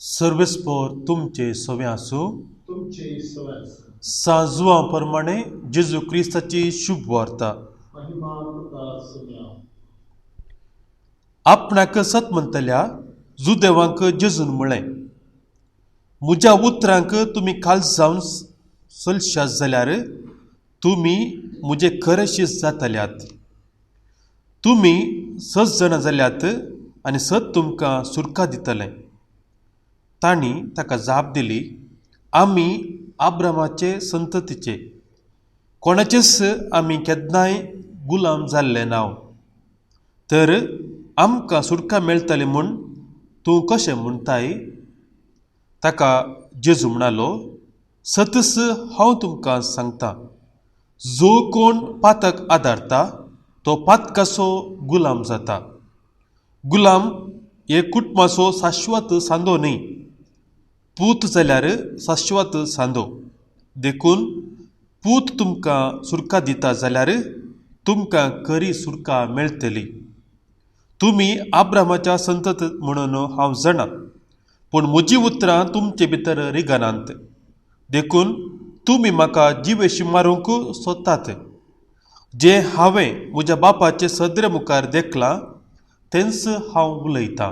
सर्वेस्पोर तुमचे सवे आसूं. तुमचे सवे आसूं. सांजवा प्रमाणे जेजू क्रिस्ताची शुभ वार्ता. महिमा तुका सुन्या. आपणाक सत म्हणटल्या जुदेवांक जेजून म्हळें, म्हज्या उतरांक तुमी खाल जावन चलशात जाल्यार तुमी म्हजे खरे शीस जातल्यात. तुमी सत जाणां जाल्यात आनी सत तुमकां सुरका दितलें. तांणी ताका जाप दिली, आमी आब्रामाचे संततीचे, कोणाचेच आमी केन्नाय गुलाम जाल्ले नांव, तर आमकां सुटका मेळटली म्हूण तूं कशें म्हणटाय? ताका जेजू म्हणालो, सतस हांव तुमकां सांगता, जो कोण पातक आदारता तो पातकाचो गुलाम जाता. गुलाम हे कुटुंबाचो शाश्वत सांदो न्हय, पूत जाल्यार शाश्वत सांदो. देखून पूत तुमकां सुरका दिता जाल्यार तुमकां खरी सुरका मेळटली. तुमी आब्रामाच्या संतत म्हणून हांव जाणा, पूण म्हजी उतरां तुमचे भितर रिगनात. देखून तुमी म्हाका जिवेशी मारूंक सोदतात. जें हांवें म्हज्या बापाचे सदरे मुखार देखलां तेंच हांव उलयतां,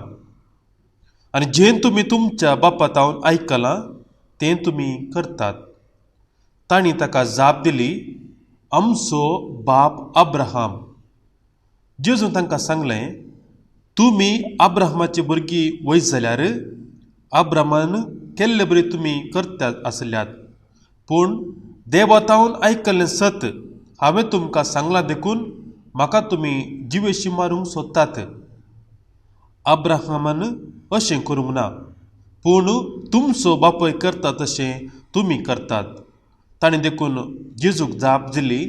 आनी जें तुमी तुमच्या बापा तावन आयकलां तें तुमी करतात. तांणी ताका जाप दिली, आमचो बाप अब्राहम. जेजून तांकां सांगलें, तुमी अब्राहमाची भुरगीं वयत जाल्यार अब्राहमान केल्ले बरी तुमी करतात आसल्यात, पूण देवा तावन आयकल्लें सत हांवें तुमकां सांगलां, देखून म्हाका तुमी जिवेशी मारूंक सोदतात. अब्राहमान अशें करूंक ना, पूण तुमचो बापूय करता तशें तुमी करतात. ताणें देखून जेजूक जाप दिली,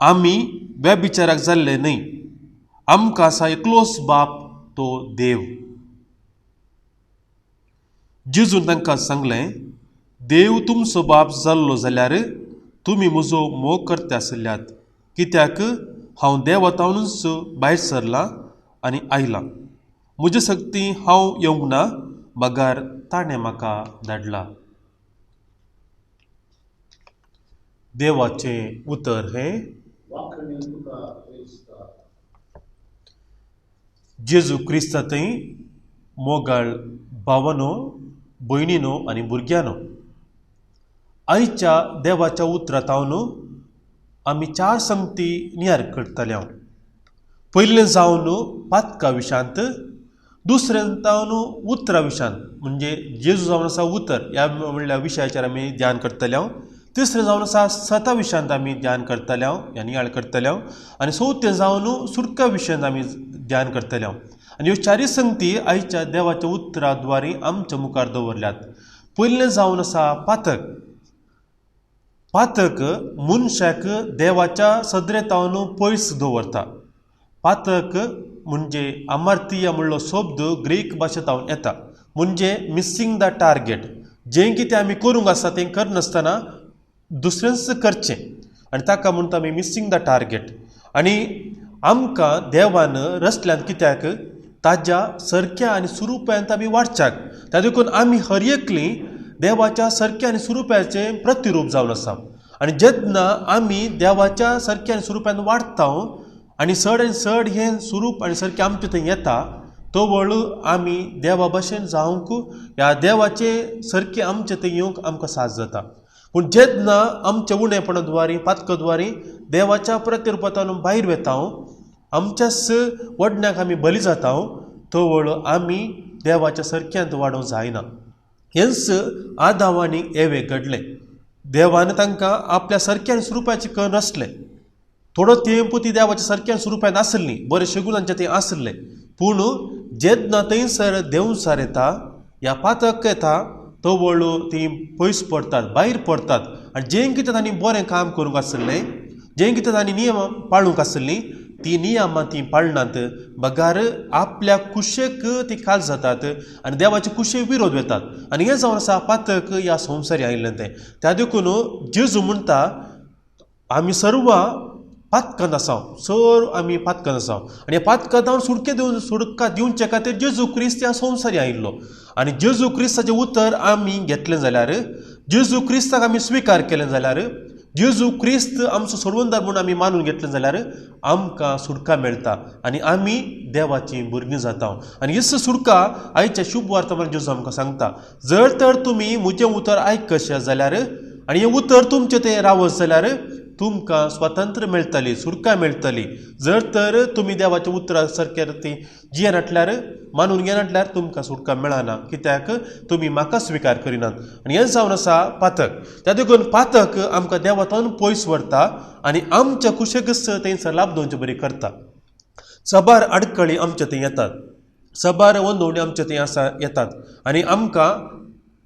आमी व्यभिचाराक जाल्ले न्हय, आमकां आसा एकलोच बाप, तो देव. जेजून तांकां सांगलें, देव तुमचो बाप जाल्लो जाल्यार तुमी म्हजो मोग करता आसल्यात, कित्याक हांव देवा तावनूच भायर सरलां आनी आयलां. म्हजे शक्ती हांव येवंक ना, बगार ताणें म्हाका धाडला. देवाचें उतर हें. जेजू क्रिस्ता थंय मोगाळ भावानो, भयणीनो आनी भुरग्यांनो, आयच्या देवाच्या उतरां तावन आमी चार संगती नियार करतले. पयलें जावन पातका विशांत, दुसरें जावन उतरा विशांत, म्हणजे जेजू जावन आसा उतर ह्या म्हणल्या विशयाचेर आमी ध्यान करतले. तिसरें जावन आसा सता विशयांत आमी ध्यान करतले ह्या नियाळ करतले, आनी चवथें जावन सुटका विशयांत आमी ध्यान करतले. आनी ह्यो चारूय संगती आयच्या देवाच्या उतरा द्वारे आमच्या मुखार दवरल्यात. पयलें जावन आसा पातक. पातक मनशाक देवाच्या सदरे तावन पयस दवरता. पातक म्हणजे अमार्तिया म्हणलो शब्द ग्रीक भाशेंत येता, म्हणजे मिसींग the target. जें कितें आमी करूंक आसा तें करनासतना दुसरेंच करचें, आनी ताका म्हणटा आमी मिसींग the target. आनी आमकां देवान रचल्यान कित्याक ताज्या सरक्या आनी स्वरुपांत आमी वाडच्याक, त्या देखून आमी हर एकली देवाच्या सरक्या आनी स्वरुपाचें प्रतिरूप जावन आसा. आनी जेन्ना आमी देवाच्या सरक्या आनी स्वरुपान वाडटा आनी चड आनी चड हें स्वरूप आनी सारकें आमचें थंय येता, तवळ आमी देवा भशेन जावंक ह्या देवाचें सारकें आमचें थंय येवंक आमकां साथ जाता. पूण जेन्ना आमच्या उणेपणा द्वारे, पातका द्वारे देवाच्या प्रतिरुपांतल्यान भायर वता, आमच्याच वडण्याक आमी बली जाता, तवळ आमी देवाच्या सरक्यांत वाडोवंक जायना. हेंच आदाव आनी एवेक घडलें. देवान तांकां आपल्या सरक्यान स्वरुपाचें करून रचलें. थोडो तेंप ती देवाच्या सारक्या स्वरुपान आसली, बरें शगुनांचें थंय आसलें, पूण जेन्ना थंयसर देंवचार येता ह्या पातक येता, तवळ तीं पयस पडटात, भायर पडटात. आनी जें कितें तांणी बरें काम करूंक आसलें, जें कितें तांणी नियमां पाळूंक आसलीं, तीं नियमां तीं पाळनात, बगार आपल्या कुशेक ती खाल जातात आनी देवाचे कुशेक विरोध वतात. आनी हें जावन आसा पातक ह्या संवसारी आयिल्लें तें. त्या देखून जेजू म्हणटा, आमी सर्वां पातकांत आसा, सर आमी पातकांत आसा आनी ह्या पातकांत सुटके दिवन सुटका दिवचे खातीर जेजू क्रिस्त ह्या संवसारी आयिल्लो आनी जेजू क्रिस्ताचें उतर आमी घेतलें जाल्यार, जेजू क्रिस्ताक आमी स्विकार केलें जाल्यार, जेजू क्रिस्त आमचो सोडवणदार म्हूण आमी मानून घेतलें जाल्यार आमकां सुटका मेळटा आनी आमी देवाचीं भुरगीं जाता. आनी हीच सुटका आयच्या शुभ वर्तमान जेजू आमकां सांगता, जर तर तुमी म्हजें उतर आयकशे जाल्यार आनी हें उतर तुमचें तें रावत जाल्यार तुमकां स्वातंत्र्य मेळटली, सुटका मेळटली. जर तर तुमी देवाच्या उतरा सारकें ती जियेनाटल्यार, मानून घेनाटल्यार तुमकां सुटका मेळना, कित्याक तुमी म्हाका स्विकार करिनात. आनी हें जावन आसा पातक. त्या देखून पातक आमकां देवातून पयस व्हरता आनी आमच्या कुशेकच थंयसर लाभ दिवचे बरी करता. साबार आडखळी आमच्या थंय येतात, साबार वंदवणी आमच्या थंय आसा येतात आनी आमकां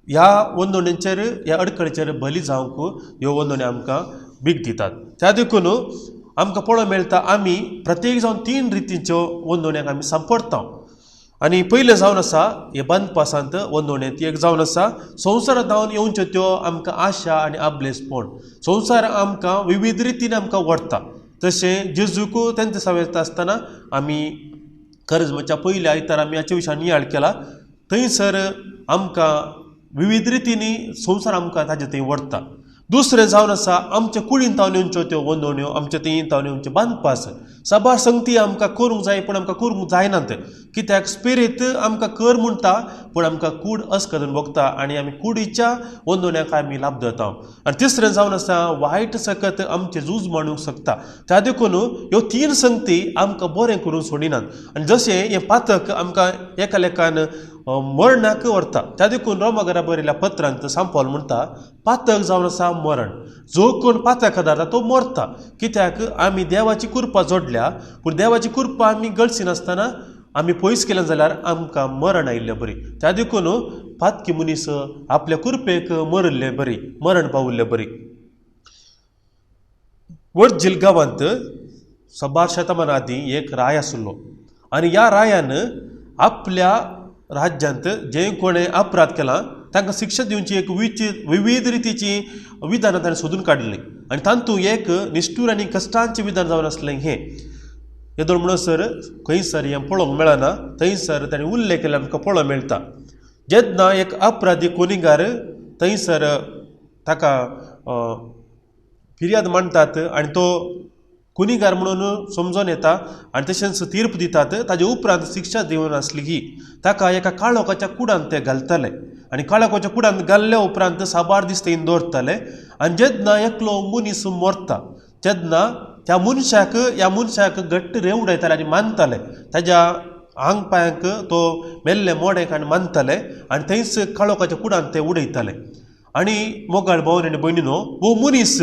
ह्या वंदवण्यांचेर, ह्या अडखळीचेर बली जावंक ह्यो वंदवण्यो आमकां भीक दितात. त्या देखून आमकां पळोवंक मेळटा आमी प्रत्येक जावन तीन रितीच्यो वंदवण्यांक आमी सांपडटा. आनी पयलें जावन आसा हे बांदपासांत वंदवणें, ती एक जावन आसा संवसारांत धांवन येवच्यो त्यो आमकां आशा आनी आबलेसपण. संवसार आमकां विविध रितीन आमकां व्हरता. तशें जेजूक तेंचे सवेता आसतना आमी करजमाच्या पयल्या आयतार आमी हाचे विशयान नियाळ केला. थंयसर आमकां विविध रितींनी संवसार आमकां ताजे थंय व्हरता. दुसरें जावन आसा आमच्या कुडीन तावन येवच्यो त्यो वंदवण्यो, आमच्या थंय तावन येवच्यो बांदपास. साबार संगती आमकां करूंक जाय पूण आमकां करूंक जायनात, कित्याक स्पिरीत आमकां कर म्हणटा पूण आमकां कूड अस्कदून भोगता आनी आमी कुडीच्या वंदवण्याक आमी लाभ जाता. आनी तिसरें जावन आसा वायट सकत आमचें झूज मांडूंक शकता. त्या देखून ह्यो तीन संगती आमकां बरें करूंक सोडिनात. आनी जशें हें पातक आमकां एका लेखान मरणाक व्हरता, त्या देखून रोमा घरा बरयल्या पत्रांत सांपॉल म्हणटा पातक जावन आसा मरण. जो कोण पातक आदारता तो मरता, कित्याक आमी देवाची कृपा जोडल्या पूण देवाची कृपा आमी गळसिनासतना आमी पयस केलें जाल्यार आमकां मरण आयिल्लें बरी. त्या देखून पातकी मनीस आपल्या कृपेक मरिल्ले बरी, मरण पाविल्ले बरी. वडजील गांवांत साबार शतमानां आदीं एक राय आशिल्लो आनी ह्या रायान आपल्या राज्यांत जे कोणें अपराध केला तांकां शिक्षा दिवची एक विविध रितीची विधानां ताणें सोदून काडलीं आनी तातूंत एक निश्ठूर आनी कश्टांचें विधान जावन आसलें हें. येदोळ म्हणसर खंयसर हें पळोवंक मेळना, थंयसर ताणें उल्लेख केल्यार आमकां पळोवंक मेळटा. जेन्ना एक अपराधी गुन्हेगार थंयसर ताका फिर्याद मांडटात आनी तो गुन्हेगार म्हणून समजून येता आनी तशेंच तीर्प दितात, ताजे उपरांत शिक्षा दिवन आसली ही ताका एका काळोखाच्या कुडांत ते घालताले आनी काळोखाच्या कुडांत घाल्ल्या उपरांत साबार दीस थंय दवरताले. आनी जेन्ना एकलो मनीस मरता तेन्ना त्या मनशाक ह्या मनशाक घट्ट रेवडायताले आनी मानताले, ताज्या आंग पांयांक तो मेल्ले मोडेक आनी मानताले आनी थंयच काळोखाच्या कुडांत ते उडयताले. आनी मोगाळ भावन आनी भयणीनो, हो मनीस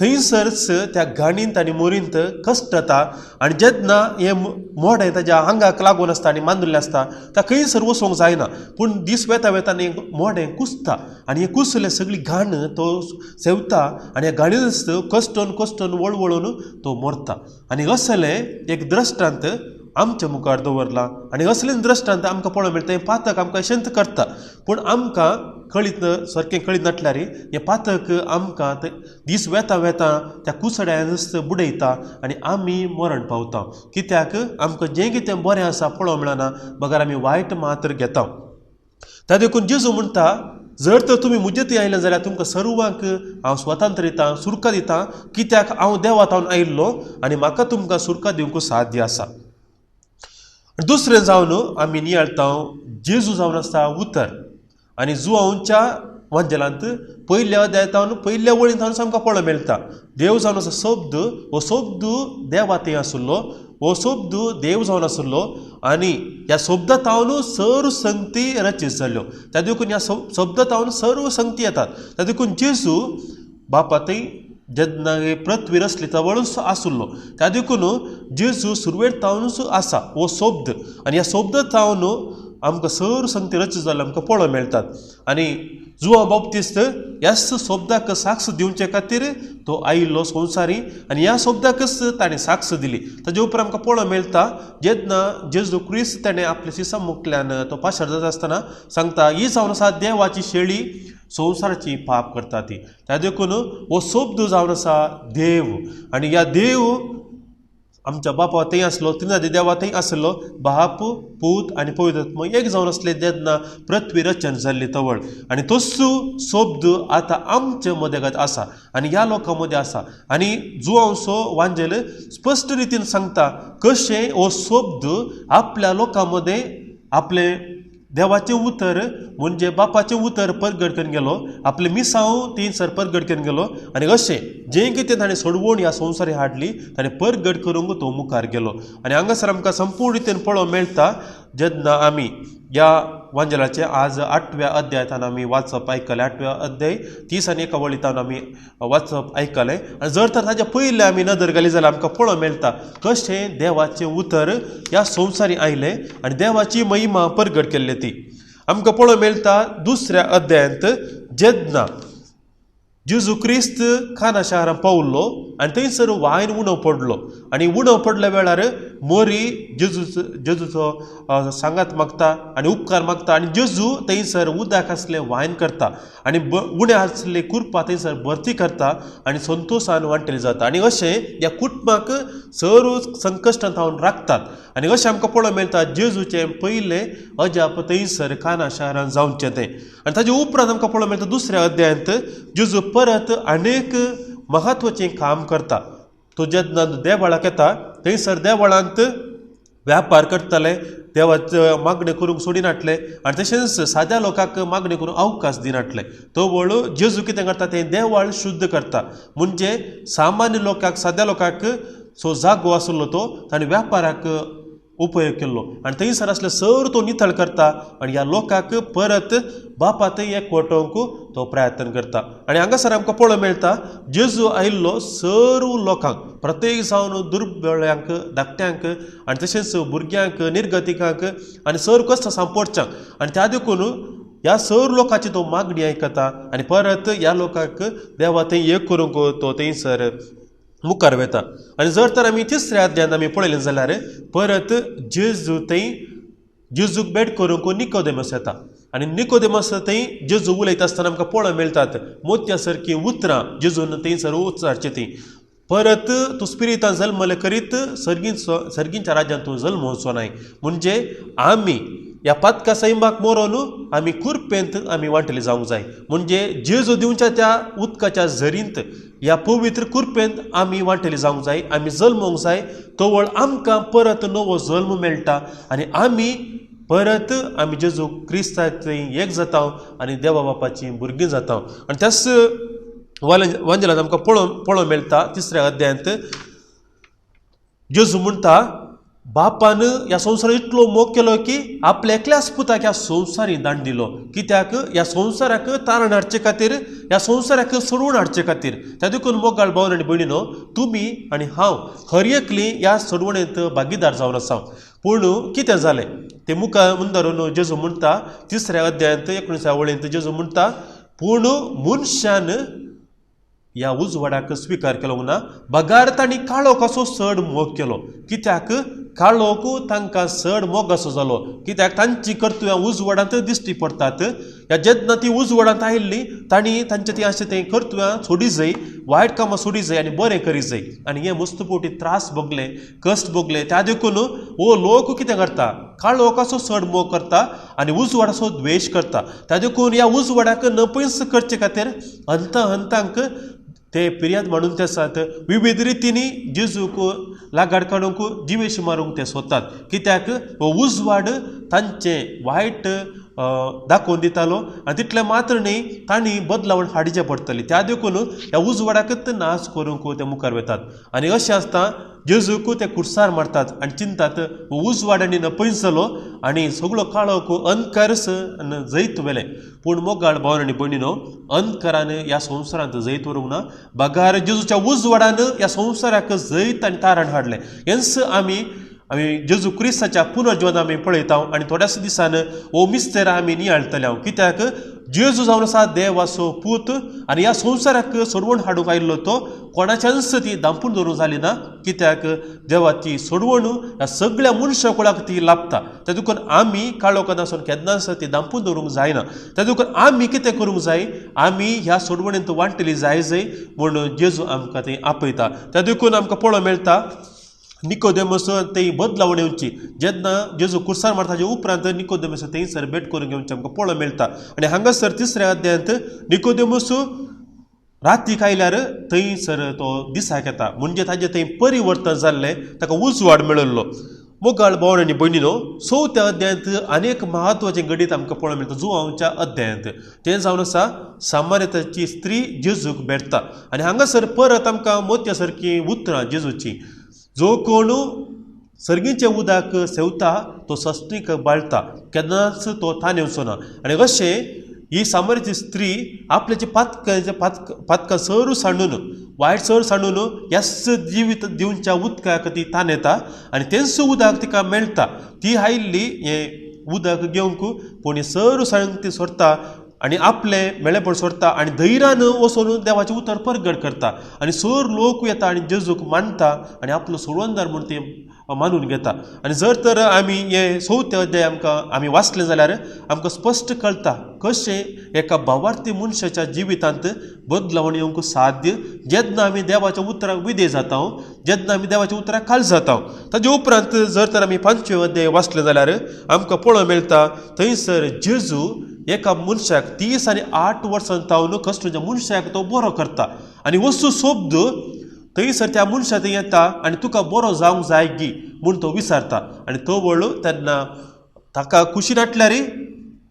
थंयसरच त्या घाणींत आनी मोरींत कश्टता आनी जेन्ना हें मोडें ताज्या आंगाक लागून आसता आनी मांदिल्लें आसता ता खंयसर वचूंक जायना, पूण दीस वेता वेता मोडें कुसता आनी हें कुसलें सगळी घाण तो सेवता आनी ह्या घाणीनच कश्टून कश्टून वळवळून तो मरता. आनी असलें एक दृश्टांत आमच्या मुखार दवरलां आनी असलें दृश्टांत आमकां पळोवंक मेळटा. हें पातक आमकां अशेंच करता पूण आमकां कळीत सारकें कळीत नासल्यार हें पातक आमकां दीस वेता वेता त्या कुसड्यानच बुडयता आनी आमी मरण पावता, कित्याक आमकां जें कितें बरें आसा पळोवंक मेळना बगर आमी वायट मात्र घेता. त्या देखून जेजू म्हणटा जर तर तुमी म्हजे थंय आयले जाल्यार तुमकां सर्वांक हांव स्वतंत्र दितां, सुरका दितां, कित्याक हांव देवा थावन आयिल्लो आनी म्हाका तुमकां सुरका दिवंक साध्य आसा. दुसरें जावन आमी नियाळटा जेजू जावन आसता उतर आनी जुवांच्या वांजेलांत पयल्या अध्याय पयल्या वळींत थावन आमकां पळोवंक मेळटा देव जावन आसा शब्द, हो शब्द देवा थंय आशिल्लो, हो शब्द देव जावन आशिल्लो आनी ह्या शब्दा थावन सर्व संगती रचीत जाल्यो. त्या देखून ह्या शब्दा थावन सर्व संगती येतात. त्या देखून जेजू बापा थंय जेन्ना पृथ्वी रचली तवळूच आशिल्लो. त्या देखून जेजू सुरवेर थावनूच आसा हो शब्द आनी ह्या शब्द थावन आमकां सर्व संगती रचीत जाल्यो आमकां पळोवंक मेळटात. आनी जुआंव बाप्तिस्त ह्याच शब्दाक साक्ष दिवचे खातीर तो आयिल्लो संवसारी आनी ह्या शब्दाकच ताणें साक्ष दिली. ताजे उपरांत आमकां पळोवंक मेळटा जेन्ना जेजू क्रिस्त ताणें आपल्या शिसां मुखल्यान तो पाशार जाता आसतना सांगता, ही जावन आसा देवाची शेळी, संवसाराची पाप करता ती. त्या देखून हो शब्द जावन आसा देव आनी ह्या देव आमच्या बापा थंय आसलो, त्रिनादी देवा थंय आसलो, बाप पूत आनी पवित्र आत्मो एक जावन आसले तेन्ना पृथ्वी रचन जाल्ली तवळ. आनी तोच शब्द आतां आमचे मदेगात आसा आनी ह्या लोकां मदें आसा. आनी जुआंवचो वांजेल स्पश्ट रितीन सांगता कशें हो शब्द आपल्या लोकां मदें आपले देवाचें उतर म्हणजे बापाचें उतर परगट करून गेलो, आपले मिसांव थंयसर परगट करून गेलो आनी अशें जें कितें ताणें सोडवण ह्या संवसारी हाडली ताणें परगट करूंक तो मुखार गेलो. आनी हांगासर आमकां संपूर्ण रितीन पळोवंक मेळटा जेन्ना आमी ह्या वांजेलाचें आज 8व्या अध्यायांत आमी वाचप आयकलें, 8व्या अध्याय 30 आनी 1 वळींत आमी वाचप आयकलें. आनी जर तर ताच्या पयलें आमी नदर घाली जाल्यार आमकां पळोवंक मेळटा कशें देवाचें उतर ह्या संवसारी आयलें आनी देवाची महिमा परगट केल्ली ती आमकां पळोवंक मेळटा. 2ऱ्या अध्यायांत जेन्ना जेजू क्रिस्त काना शारांत पावल्लो आनी थंयसर वायन उणो पडलो आनी उणो पडल्या वेळार मोरी जेजूचो सांगात मागता आनी उपकार मागता आनी जेजू थंयसर उदक आसलें वायन करता आनी उणें आसले कुरपा थंयसर भरती करता आनी संतोशान वांटेल जाता आनी अशें ह्या कुटुंबाक सर्व संकश्टांत हांव राखतात. आनी अशें आमकां पळोवंक मेळटा जेजूचें पयलें अजाप थंयसर काना शारांत जावचें तें. आनी ताजे उपरांत आमकां पळोवंक मेळटा 2ऱ्या अध्यायांत जेजू परत अनेक म्हत्वाचें काम करता. तो जेन्ना देवळाक येता थंयसर देवळांत व्यापार करताले, देवाचे मागणें करूंक सोडिनाटले आनी तशेंच साद्या लोकांक मागणें करूंक अवकाश दिनाटले. तो वळ जेजू कितें करता तें देवळ शुद्ध करता, म्हणजे सामान्य लोकांक साद्या लोकांक सो जागो आसलो तो ताणें व्यापाराक उपयोग केल्लो आनी थंयसर आसले सर तो नितळ करता आनी ह्या लोकांक परत बापा थंय एकवटोवंक तो प्रयत्न करता. आनी हांगासर आमकां पळोवंक मेळटा जेजू आयिल्लो सर्व लोकांक, प्रत्येक जावन दुर्बळ्यांक, धाकट्यांक आनी तशेंच भुरग्यांक, निर्गतिकांक आनी सर्व कश्ट सांपडच्यांक. आनी त्या देखून ह्या सर्व लोकांची तो मागणी आयकता आनी परत ह्या लोकांक देवा थंय एक करूंक तो थंयसर मुखार वता. आनी जर तर आमी 3ऱ्या अध्यायांत आमी पळयलें जाल्यार परत जेजू थंय जेजूक भेट करूंक निकोदेमस येता आनी निकोदेमस थंय जेजू उलयता आसतना आमकां पळोवंक मेळटात मोतया सारकीं उतरां जेजून थंयसर उच्चारचीं तीं. परत तूं स्पिरितान जल्मले करीत सर्गींच्या राज्यांत तूं जल्मवचो नाय, म्हणजे आमी ह्या पातका सैमाक मरोन आमी कुरपेंत आमी वांटले जावंक जाय, म्हणजे जेजू दिवच्या त्या उदकाच्या झरींत ह्या पवित्र कुरपेंत आमी वांटेले जावंक जाय, आमी जल्मोंक जाय. तवळ आमकां परत नवो जल्म मेळटा आनी आमी परत आमी जेजू क्रिस्ताक थंय एक जाता आनी देवा बापाचीं भुरगीं जाता. आनी त्याच वांजेलांत आमकां पळोवंक मेळटा 3ऱ्या अध्यायांत जेजू म्हणटा बापान ह्या संवसाराक इतलो मोग केलो की आपल्या एकल्याच पुताक ह्या संवसारी दांड दिलो, कित्याक ह्या संवसाराक तारण हाडचे खातीर, ह्या संवसाराक सोडून हाडचे खातीर. त्या देखून मोगाळ भाव आनी भयणीनो, तुमी आनी हांव हर एकली ह्या सोडवणेंत भागीदार जावन आसा. पूण कितें जालें तें मुखार मुंदारून जेजू म्हणटा 3ऱ्या अध्यायांत 19व्या वळींत जेजू म्हणटा, पूण मनशान ह्या उजवाडाक स्विकार केलो ना, बगार तांणी काळोख असो चड मोग केलो. कित्याक काळोख तांकां चड मोग असो जालो, कित्याक तांची कर्तव्यां उजवाडांत दिश्टी पडटात. ह्या जेन्ना ती उजवाडांत आयिल्ली तांणी तांचे ती अशें तें कर्तव्यां सोडी जाय, वायट कामां सोडी जाय आनी बरें करी जाय. आनी हे मस्त पोटी त्रास भोगले, कश्ट भोगले. त्या देखून हो लोक कितें करता, काळोखाचो चड मोग करता आनी उजवाडाचो द्वेश करता. त्या देखून ह्या उजवाडाक नपयस करचे खातीर हंता हंतांक ते पिर्याद मांडून ते आसात. विविध रितींनी जेजूक लागाड काडूंक, जिवेश मारूंक ते सोदतात, कित्याक हो उजवाड तांचें वायट दाखोवन दितालो आनी तितलें मात्र न्ही तांणी बदलावण हाडचें पडटलें. त्या देखून ह्या उजवाडाकच नाश करूंक ते मुखार वतात. आनी अशें आसता जेजूक ते कुर्सार मारतात आनी चिंतात उजवाड आनी नपयस जालो आनी सगळो काळोख अंधकारच जैत व्हेलें. पूण मोगाळ भाव आनी भयणीनो, अंधकारान ह्या संवसारांत जैत व्हरूंक ना, बगार जेजूच्या उजवाडान ह्या संवसाराक जैत आनी तारण हाडलें. हेंच आमी आमी जेजू क्रिस्ताच्या पुनर्जिवन आमी पळयता आनी थोड्याच दिसान हो मिस्तेर आमी नियाळटले. कित्याक जेजू जावन आसा देवाचो पूत आनी ह्या संवसाराक सोडवण हाडूंक आयिल्लो तो कोणाच्यानच ती दांपून दवरूंक जाली ना, कित्याक देवाची सोडवण ह्या सगळ्या मनशा कुळाक ती लाभता. त्या देखून आमी काळोखांत आसून केन्नाच ती दांपून दवरूंक जायना. त्या देखून आमी कितें करूंक जाय, आमी ह्या सोडवणेंत वांटली जाय जाय म्हूण जेजू आमकां थंय आपयता. त्या देखून आमकां पळोवंक मेळटा निकोदेमस थंय बदलावण येवची. जेन्ना जेजू कुर्सार मारता ताजे उपरांत निकोदेमस थंयसर भेट करून घेवची आमकां पळोवंक मेळटा. आनी हांगासर तिसऱ्या अध्यायांत निकोदेमस रातीक आयल्यार थंयसर तो दिसाक येता, म्हणजे ताजें थंय परिवर्तन जाल्लें, ताका उजवाड मेळिल्लो. मोगाळ भाव आनी भयणीनो, चवथ्या अध्यायांत अनेक म्हत्वाचें घडीत आमकां पळोवंक मेळटा. जुवांच्या अध्यायांत तें जावन आसा सामारिताची स्त्री जेजूक भेटता आनी हांगासर परत आमकां मोतया सारकीं उतरां जेजूची, जो कोण सर्गीचें उदक सेवता तो सस्नीक बाळटा, केन्नाच तो तानेवचो ना. आनी अशें ही सामर्थ्य स्त्री आपल्याचे पातकां सर सांडून, वायट सर सांडून ह्याच जिवीत दिवच्या उदकाक ती तानेता आनी तेंच उदक तिका मेळटा. ती आयिल्ली हें उदक घेवंक, पूण सर सांडून ती सोडटा आनी आपलें मेळेपण सोडटा आनी धैर्यान वचून देवाचें उतर परगट करता आनी सर लोक येता आनी जेजूक मानता आनी आपलो सोडवणदार म्हूण ते मानून घेता. आनी जर तर आमी हे चवथे अध्याय आमकां आमी वाचले जाल्यार आमकां स्पश्ट कळटा कशें एका भावार्थी मनशाच्या जिवितांत बदलावण येवंक साध्य जेन्ना आमी देवाच्या उतराक विधेय जाता, जेन्ना आमी देवाच्या उतराक खाल जाता. ताजे उपरांत जर तर आमी पांचवे अध्याय वाचले जाल्यार आमकां पळोवंक मेळटा थंयसर जेजू एका मनशाक 38 वर्सां तावन कश्टच्या मनशाक तो बरो करता आनी वस्तू शब्द थंयसर त्या मनशा थंय येता आनी तुका बरो जावंक जाय गी म्हूण तो विचारता आनी तो वळू तेन्ना ताका खुशी नाटल्यार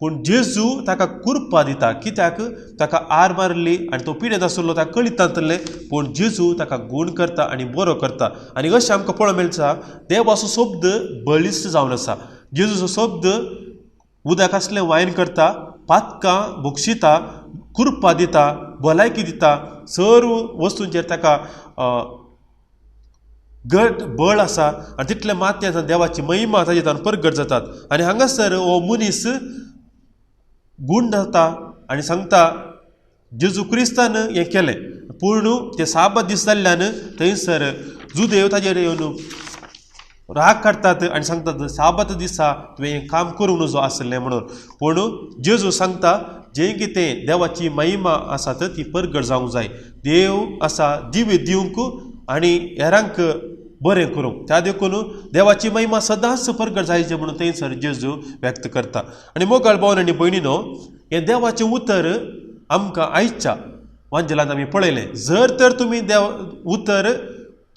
पूण जेजू ताका कुरपा दिता, कित्याक ताका आर मारली आनी तो पिडेंत आसलो ताका कळीत नासलें, पूण जेजू ताका गूण करता आनी बरो करता. आनी अशें आमकां पळोवंक मेळटा देवाचो शब्द बळिश्ट जावन आसा. जेजूचो शब्द उदक आसलें वायन करता, पातकां बक्षिता, कुरपा दिता, भलायकी दिता, सर्व वस्तूंचेर ताका घट बळ आसा आनी तितलें मात्य देवाची महिमा ताजे तातूंत परगट जातात. आनी हांगासर हो मनीस गूण जाता आनी सांगता जेजू क्रिस्तान हें केलें, पूण ते साबात दीस जाल्ल्यान थंयसर जुदेव ताजेर येवन राग काडटात आनी सांगतात साबात दिसा तुवें हें काम करूंक नजो आसलें म्हणून. पूण जेजू सांगता जें कितें देवाची महिमा आसा ती परगट जावंक जाय. देव आसा जिवीत दिवंक आनी हेरांक बरें करूंक, त्या देखून देवाची महिमा सदांच परगट जायची म्हणून थंयसर जेजू व्यक्त करता. आनी मोगाळ भाव आनी भयणीनो, हें देवाचें उतर आमकां आयच्या वांजेलांत आमी पळयलें. जर तर तुमी देव उतर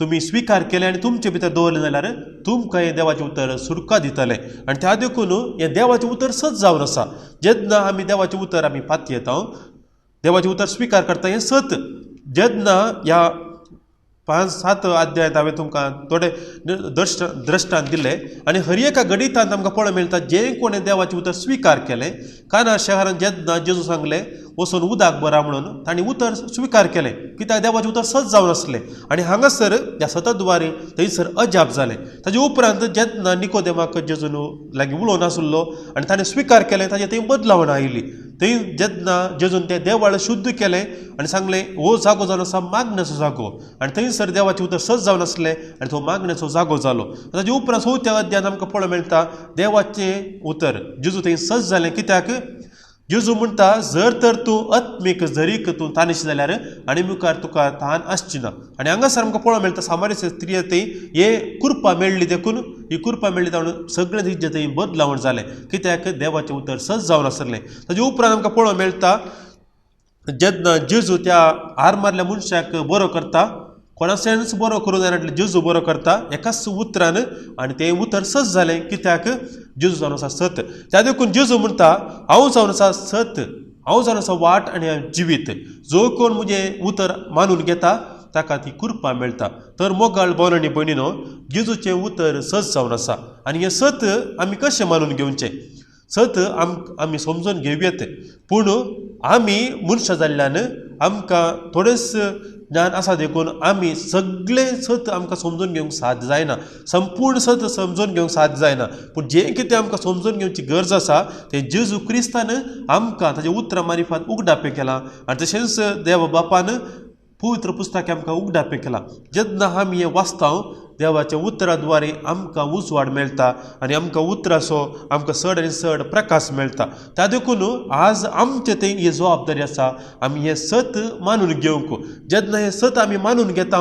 तुमी स्विकार केलें आनी तुमचे भितर दवरलें जाल्यार तुमकां हें देवाचें उतर सुरका दितलें. आनी त्या देखून हें देवाचें उतर सत जावन आसा. जेन्ना आमी देवाचें उतर आमी पातयेता, देवाचें उतर स्विकार करता, हें सत. जेन्ना ह्या 5-7 अध्यायांत हांवें तुमकां थोडे दृश्टांत दिले आनी हर एका गणितांत आमकां पळोवंक मेळटा जें कोणें देवाचें उतर स्विकार केलें. काना शहरांत जेन्ना जेजू सांगलें वचून उदक बरा म्हणून, तांणी उतर स्विकार केलें, कित्याक देवाचें उतर सत जावन आसलें. आनी हांगासर ह्या सतद्वारे थंयसर अजाप जालें. ताजे उपरांत जेन्ना निकोदेमाक जेजून लागीं उलोवन आसलो आनी ताणें स्विकार केलें, ताजें थंय बदलावण आयली. थंय जेन्ना जेजून तें देवाळ शुद्ध केलें आनी सांगलें हो जागो जावन आसा मागण्याचो जागो, आनी थंयसर देवाचें उतर सत जावन आसलें आनी तो मागण्याचो जागो जालो. ताजे उपरांत चवथ्या अध्यायांत आमकां पळोवंक मेळटा देवाचें उतर जेजू थंय सत जालें, कित्याक जेजू म्हणटा जर तर तूं आत्मीक जरीक तूं तानेशी जाल्यार आनी मुखार तुका तान आसची ना. आनी हांगासर आमकां पळोवंक मेळटा सामान्य स्त्री थंय हे कुरपा मेळ्ळी देखून ही कुरपा मेळ्ळी जावन सगळें तिजें थंय बदलावण जालें, कित्याक देवाचें उतर सत जावन आसलें. ताजे उपरांत आमकां पळोवंक मेळटा जेन्ना जेजू त्या हार मारल्या मनशाक बरो करता, कोणाच्यानच बरो करूं जायना जेजू बरो करता एकाच उतरान आनी तें उतर सत जालें, कित्याक जेजू जावन आसा सत. त्या देखून जेजू म्हणटा हांव जावन आसा सत, हांव जावन आसा वाट आनी जिवीत, जो कोण म्हजें उतर मानून घेता ताका ती कृपा मेळटा. तर मोगाळ भाव आनी भयणीनो, जेजूचें उतर सत जावन आसा आनी हें सत आमी कशें मानून घेवचें? सत आमी समजून घेवं येता, पूण आमी मनशां जाल्ल्यान आमकां थोडेच ज्ञान आसा देखून आमी सगळें सत आमकां समजून घेवंक साध्य जायना, संपूर्ण सत समजून घेवंक साध्य जायना, पूण जें कितें आमकां समजून घेवची गरज आसा तें जेजू क्रिस्तान आमकां ताच्या उतरां मारिफात उगडापें केलां आनी तशेंच देवा बापान पवित्र पुस्तक आमकां उगडापें केलां. जेन्ना आमी हें वाचता देवाच्या उतरा द्वारे आमकां उजवाड मेळटा आनी आमकां उतराचो आमकां चड आनी चड प्रकाश मेळटा. त्या देखून आज आमचे थंय ही जबाबदारी आसा आमी हें सत मानून घेवंक. जेन्ना हें सत आमी मानून घेता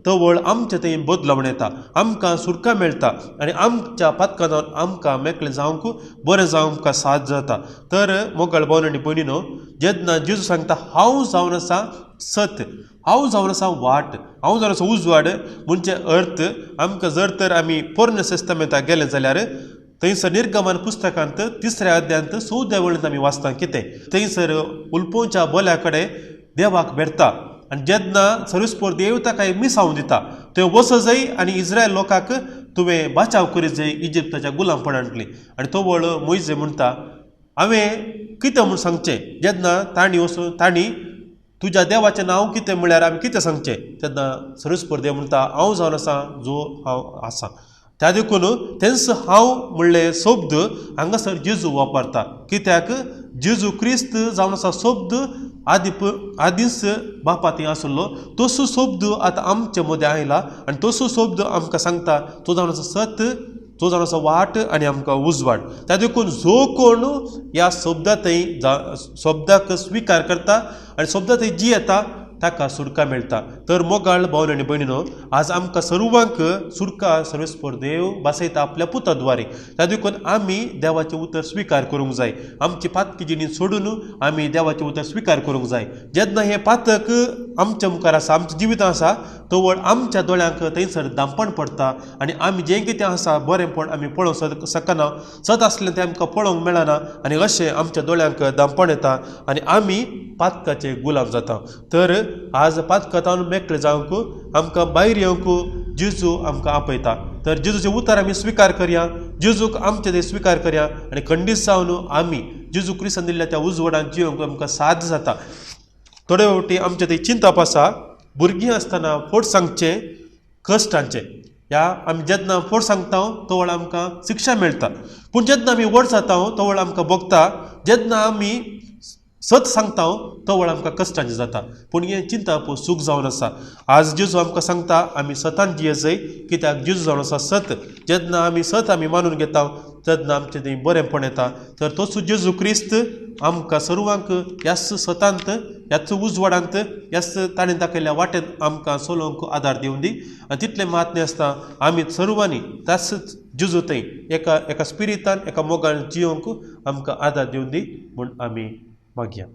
तवळ आमचे थंय बदलावण येता, आमकां सुटका मेळटा आनी आमच्या पातकां आमकां मेकळें जावंक बरें जावंक आमकां साथ जाता. तर मोगाळ भाव आनी भयणीनो, जेन्ना जेजू सांगता हांव जावन आसा सत, हांव जावन आसा वाट, हांव जावन आसा उजवाड, म्हणजे अर्थ आमकां जर तर आमी पोरण्या तेस्तामेंताक गेले जाल्यार थंयसर निर्गमन पुस्तकांत 3ऱ्या अध्यायांत 14 वळींत आमी वाचता कितें थंयसर उलपोवच्या बोल्या कडेन देवाक भेटता आनी जेन्ना सर्वेस्पर देव ताका मिसावन दिता थंय वचो जाय आनी इस्रायल लोकांक तुवें बाचाव करीत जाय इजिप्ताच्या गुलामपणांतली. आनी तो वळ मोयजे म्हणटा हांवें कितें म्हूण सांगचें जेन्ना तांणी वचून तांणी तुज्या देवाचें नांव कितें म्हळ्यार आमी कितें सांगचें तेन्ना सर्वेस्पर देव म्हणटा हांव जावन आसा जो हांव आसा. त्या देखून तेंच हांव म्हणलें शब्द हांगासर जेजू वापरता कित्याक जेजू क्रिस्त जावन आसा शब्द आदींच बापा थंय आसलो तसो शब्द आतां आमचे मदें आयला आनी तसो शब्द आमकां सांगता तो जावन आसा सत, तो जावन आसा वाट आनी आमकां उजवाड. त्या देखून जो कोण ह्या शब्दा थंय शब्दाक स्विकार करता आनी शब्दा थंय जियेता ताका सुटका मेळटा. तर मोगाळ भाव आनी भयणीनो, आज आमकां सर्वांक सुटका सर्वेस्पर देव भासयता आपल्या पुता द्वारे. त्या देखून आमी देवाचें उतर स्विकार करूंक जाय, आमची पातकी जिणी सोडून आमी देवाचें उतर स्विकार करूंक जाय. जेन्ना हें पातक आमच्या मुखार आसा, आमच्या जिवितांत आसा, तवळ आमच्या दोळ्यांक थंयसर दांपण पडटा आनी आमी जें कितें आसा बरेंपण आमी पळोवंक शकना, सत आसलें तें आमकां पळोवंक मेळना आनी अशें आमच्या दोळ्यांक दांपण येता आनी आमी पातकाचे गुलाम जाता. तर आज पातकांत मेकळे जावंक आमकां भायर येवंक जेजू आमकां आपयता. तर जेजूचें उतर आमी स्विकार करया, जेजूक आमचें तें स्विकार करया आनी खंडीत जावन आमी जेजू क्रिस्तान दिल्ल्या त्या उजवाडान जिवंक आमकां साध्य जाता. थोडे फावटी आमचें तें चिंतप आसा भुरगीं आसतना फट सांगचें कश्टांचें, ह्या आमी जेन्ना फट सांगता तवळ आमकां शिक्षा मेळटा, पूण जेन्ना आमी व्हड जाता तवळ आमकां भोगता, जेन्ना आमी सत सांगता तवळ आमकां कश्टांचें जाता. पूण हें चिंतप सूख जावन आसा. आज जेजू आमकां सांगता आमी सतान जियेजय कित्याक जेजू जावन आसा सत. जेन्ना आमी सत आमी मानून घेता तेन्ना आमचें थंय बरेंपण येता. तर तोच जेजू क्रिस्त आमकां सर्वांक ह्याच सतांत, ह्याच उजवाडांत, ह्याच ताणें दाखयल्ल्या वाटेंत आमकां चलोवंक आदार दिवन दी. आनी तितलें मात न्हय आसता आमी सर्वांनी त्याच जेजू थंय एका एका स्पिरितान एका मोगान जियोवंक आमकां आदार दिवन दी म्हूण आमी मागया.